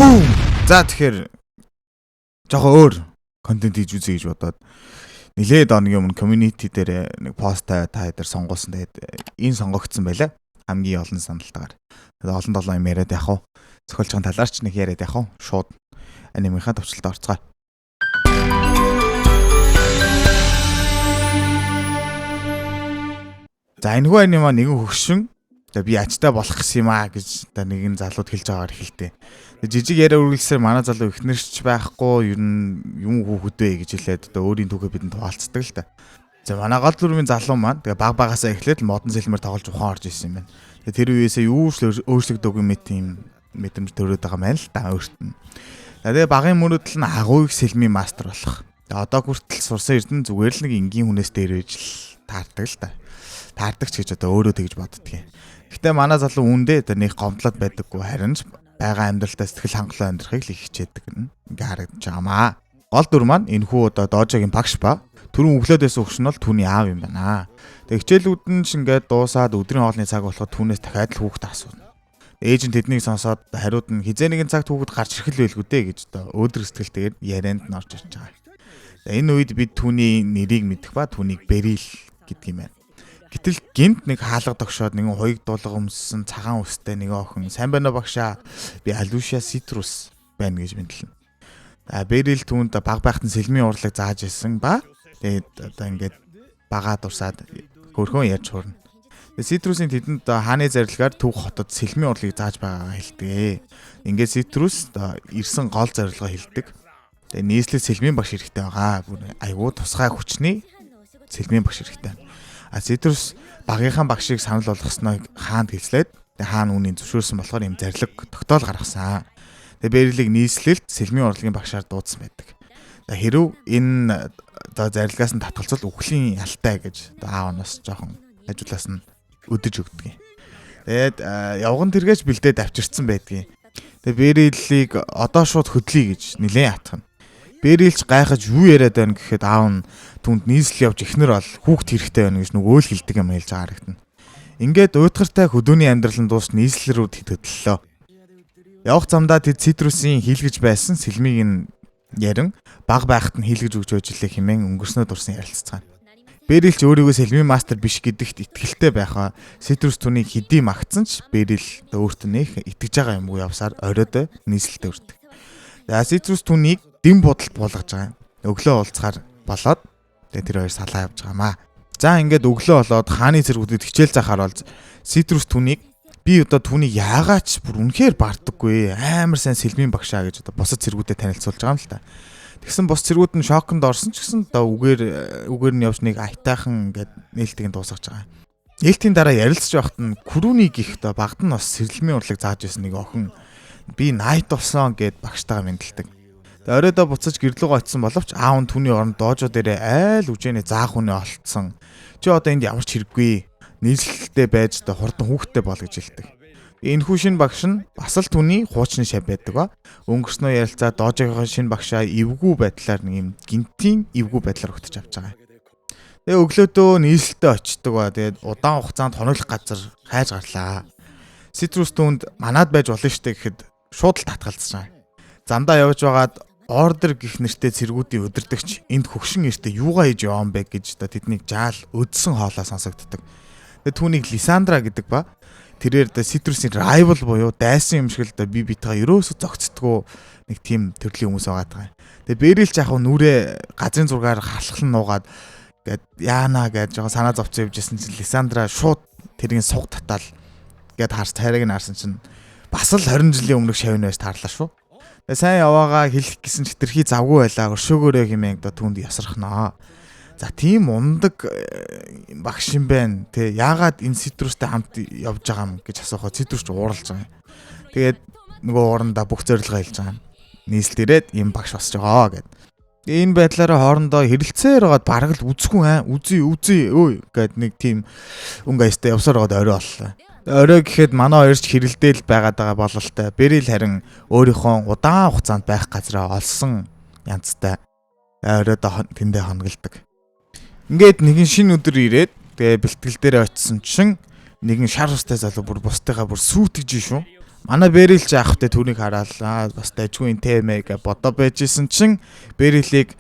Бум. За, тэгэхээр жоохон өөр контент хийж үзье гэж бодоод нилээд хоногийн өмнө community дээр нэг пост та дээр сонгуулсан. Тэгээд энэ сонгогдсон байлаа. Хамгийн олон саналтайгаар. Тэгээд олон долоон юм яриад явах уу? Зохиолчгийн талаар ч нэг яриад явах уу? Шууд анимынхаа төвчлөлд орцгоё. За, энэхүү анима нэгэн хөгшин за би ачтай болох гэсэн юм аа гэж одоо нэгэн залууд хэлж байгаагаар хэлтэй. Жижиг яриа үргэлжлэсээр манай залуу ихнэрч байхгүй, ер нь юм хүүхэд вэ гэж хэлээд одоо өөрийн түүхээ бидэнд хуваалцдаг л та. За, манай гол дүрмийн залуу маань тэгээ баг багасаа эхлээд модон сэлмээр тоглож ухаан орж исэн юм байна. Тэгээ тэр үеэсээ юу ч өөрчлөгдөөгүй мэт юм мэдрэмж төрөөд байгаа юм л та өөрт нь. За, тэгээ багын мөрөөдөл нь агуу их сэлмийн мастер болох. Тэгээ одоо хүртэл сурсан эрдэнэ зүгээр л нэг энгийн хүнээс дээр байж л таардаг л та. Таардаг ч гэж одоо өөрөө тэгж боддгийн. Гэтэ манай залуу үүндээ одоо нэг гомдлоод байдаггүй, харин ч байгаа амьдралдаа сэтгэл хангалуун амьдрахыг л их хичээдэг нь ингээ харагдаж байгаамаа. Гол дүр маань энэхүү одоо Дожогийн багш ба түрүүн өглөөд байсан өгш нь бол түүний аав юм байна. Тэгээ хичээлүүд нь ч ингээд дуусаад өдрийн хоолны цаг болоход түүнээс дахиад л хүүхдээ асууна. Ээж нь тэднийг сонсоод хариуд нь хизээ нэгэн цагт хүүхэд гарч ирэх л байлгүй дээ гэж одоо өөдрөг сэтгэлтэйгээр ярианд нь орж ирж байгаа. Энэ үед бид түүний нэрийг мэдэх ба түүнийг Берил гэдэг юм байна. Гэтэл гинт нэг хаалга тогшоод нэгэн хуйг дуулга өмссөн цагаан үстэй нэг охин "Сайн байна уу, багшаа, би Алушия Ситрус байна" гэж мэдлэнэ. А Берил түүнд баг байхад нь сэлмийн урлаг зааж ирсэн ба тэгээд одоо ингээд багаа дурсаад хөрхөн ярьж хурна. Тэгээд Ситрусийн тэдэнд хааны зарилгаар Төв хотод сэлмийн урлагийг зааж байгаагаа хэлдэг. Ингээд Ситрус одоо ирсэн гол зорилгоо хэлдэг. Тэгээд нийслэл сэлмийн багш хэрэгтэй байгаа. Бүр айгуу тусгай хүчний сэлмийн багш хэрэгтэй. А Ситрус багийнхаа багшийг санал болгосноо хаанд хэлслээд хаан үүнийг зөвшөөрсөн болохоор юм зарлиг тогтоол гаргасан. Тэгээ Берилийг нийслэлд сэлмийн урлагийн багшаар дуудсан байдаг. Хэрв энэ одоо зарилгаас нь татгалзвал үхлийн ялтай гэж одоо аав нас жоохон хажуулаас нь өдөж өгдөг. Тэгээд явган тэргэж бэлдээд авчирцсан байдгийн. Тэгээ Берилийг одоо шууд хөдлөе гэж нилээн атгана. Берилч гайхаж юу яриад байна гэхэд аав нь түнд нийслэл явж эхнэр бол хүүхд хэрэгтэй байна гэж нөгөө л хэлдэг юм хэлж байгаа харагдана. Ингээд уйтгартай хөдөөний амьдрал нь дуус нийслэл рүү тэд хөдлөлөө. Явах замдаа тэд Ситрусийн хийлгэж байсан сэлмийг нь ярин баг байхад нь хийлгэж өгч байж лээ хэмээн өнгөрснөө дурсан ярилцгаана. Берилч өөрийгөө сэлмийн мастер биш гэдэгт итгэлтэй байхаа Ситрус түүнийг хэдий магтсан ч Берил өөртөө нэх итгэж байгаа юмгүй явсаар оройд нийслэлд өртөг. За, Ситрус түүнийг дэм будалд буулгаж байгаа юм. Өглөө уулзахаар болоод тэгээ тэр хоёр салаа явж байгаамаа. За, ингээд өглөө болоод хааны цэргүүдэд хичээл заахаар бол Ситрус түүнийг би одоо түүнийг яагаач бүр үнэхээр бардаггүй, амар сайн сэлмийн багшаа гэж одоо бусад цэргүүдэд танилцуулж байгаа юм л та. Тэгсэн бус цэргүүд нь шоконд орсон ч гэсэн одоо үгээр нь явж нэг аятайхан ингээд нээлтийг нь дуусгаж байгаа. Нээлтийн дараа ярилцж байхад нь Күрүний гих одоо багд нь бас сэлмийн урлаг зааж байсан нэг охин би найт болсон гэд багштайгаа мэндэлдэг. Тэгээ оройдоо буцаж гэрлүүгөө очисон боловч аав нь түүний оронд доожо дээрээ айл үжээний заах хүнээ олцсон. Чи одоо энд ямар ч хэрэггүй. Нийслэлтэй байж одоо хурдан хүүхэдтэй бол гэж хэлдэг. Энэхүү шинэ багш нь бас л түүний хуучны шав байдаг ба. Өнгөрснөө ярилцаа доожогийнхоо шинэ багшаа эвгүй байдлаар нэг юм гинтийн эвгүй байдлаар өгтөж авч байгаа. Тэгээ өглөөдөө нийслэлтэй очдөг ба. Тэгээд удаан хугацаанд хоноглох газар хайж гарлаа. Ситрус түүнд манад байж болно штэ гэхэд шууд л татгалзаж байгаа. Замдаа явж байгаад ордер гих нэртэй цэргүүдийн удирдагч энд хөгшин эртээ юугаа хийж яваан бэ гэж одоо тэднийг жаал өдсөн хоолой сонсогддог. Тэгээ түүнийг Лисандра гэдэг ба тэрээр одоо Ситрусийн rival буюу дайсан юм шиг л одоо би битгаа ерөөсө зогцдгоо нэг тийм төрлийн хүмүүс байгаа даа. Тэгээ Берил ч яг нүрээ газрын зургаар халахлан нуугаад гээд яана гэж жоохон санаа зовцсон явж исэн чинь Лисандра шууд тэрийг суг татаал гээд харс цайрыг нь харсан чинь бас л 20 жилийн өмнөх шавь байж таарлаа шүү. Тэгээ сайн яваагаа хэлэх гэсэн ч хэтэрхий завгүй байлаа. Өршөөгөөрэй хэмээн одоо түүнд ясархнаа. За, тийм ундаг багш юм байна. Тэ яагаад энэ Ситрустай хамт явж байгаа юм гэж асуухад Ситрус ч ууралж байгаа юм. Тэгээд нөгөө уурандаа бүх зорилгоо хэлж байгаа юм. Нийслэл ирээд ийм багш босч байгаа гэд. Энэ байдлаараа хоорондоо хэрэлцээр байгаад бараг л үзэхгүй аа үзье үзье өө гэд нэг тийм өнгө аястай явсаар байгаад орой боллоо. Орой гэхэд манай хоёр ч хэрэлдээл байгаад байгаа бололтой. Берил харин өөрийнхөө удаан хугацаанд байх газраа олсон янзтай оройд тэндээ хоноглодог. Ингээд нэгэн шинэ өдөр ирээд тэгээ бэлтгэл дээрээ очисон чинь нэгэн шар устай залуу бүр бусдыгаа бүр сүйтгэж шүү. Манай Берил ч яах вэ, түүнийг хараад бас дажгүй энэ тэ мэ гэж бодоо байжсэн чинь Берилийг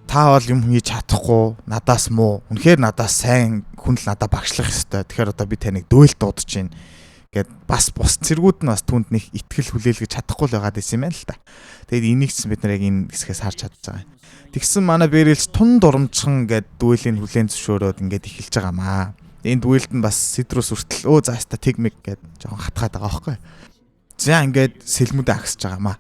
та бол юм хийж чадахгүй, надаас муу. Үнэхээр надаас сайн хүн л надад багшлах ёстой. Тэгэхээр одоо би таныг дуэлд дуудаж байна гэд бас бус цэргүүд нь бас түнд нэг итгэл хүлээлгэж чадахгүй л байгаад исэн юм байна л та. Тэгээд энийг ч бид нар яг энэ хэсгээс харж чадж байгаа юм. Тэгсэн манай Берилч тун дурамжхан гэд дуэлийн хүлээн зөвшөөрөөд ингээд эхэлж байгаа маа. Энэ дуэлд нь бас Сидрус хүртэл өө заашта тэг мэг гэд жоохон хатгаад байгаа байхгүй. За, ингээд сэлмүүдээ агсаж байгаа маа.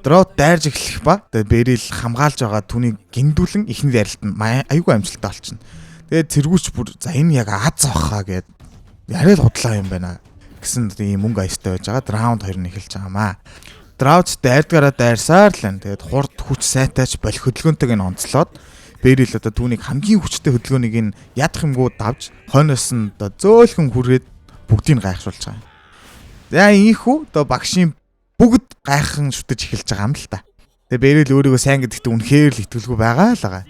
Дроут дайрж эхлэх ба тэгээд Берил хамгаалж байгаа түүнийг гиндүүлэн эхний дайралт нь аюулгүй амжилттай болчихно. Тэгээд цэргүүч бүр за энэ яг аз авахаа гэд яриа л худлаа юм байна гэсэн ийм мөнгө аястай байж байгаа. Раунд 2 нь эхэлж байгаа маа. Драут дайрдгаараа дайрсаар л байна. Тэгээд хурд хүч сайтайч болох хөдөлгөөнтэйг нь онцлоод Берил одоо түүнийг хамгийн хүчтэй хөдөлгөөнийг нь ядах юмгүй давж хойноос нь одоо зөөлхөн хүрээд бүгдийг нь гайхшруулж байгаа юм. За, ийхүү одоо багшийн бүгд гайхан шүтэж эхэлж байгаа юм л та. Тэгээ Берил өөрийгөө сайн гэдэгт үнэхээр л итгэлгүй байгаа л байгаа.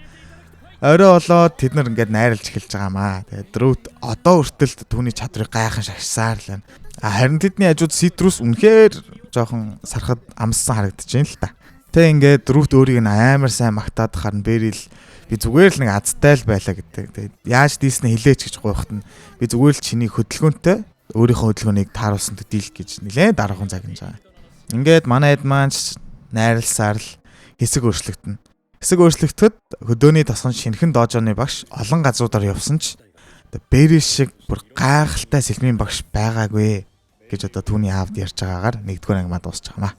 Орой болоод тэд нар ингээд найрлаж эхэлж байгаа маа. Тэгээ Друт одоо хүртэл түүний чадрыг гайхан шагшсаар л байна. А харин тэдний хажууд Ситрус үнэхээр жоохон сархад амссан харагдаж байна л та. Тэг ингээд Друт өөрийг нь амар сайн магтаад харна. Берил би зүгээр л нэг азтай л байлаа гэдэг. Тэгээд яаж дийснэ хилээч гэж гуйхад нь би зүгээр л чиний хөдөлгөөнтэй өөрийнхөө хөдөлгөөнийг тааруулсан төдийл гэж нилээн дараахан загнаж байгаа. Ингээд манай хэд маань найрласаар л хэсэг өөрчлөгдөнө. Хэсэг өөрчлөгдөхөд хөдөөний тосгон шинэхэн дожооны багш олон газруудаар явсан ч Бэрил шиг бүр гайхалтай сэлмийн багш байгаагүй гэж одоо түүний аавд ярьж байгаагаар нэгдүгээр ангимаа дуусч байгаа маа.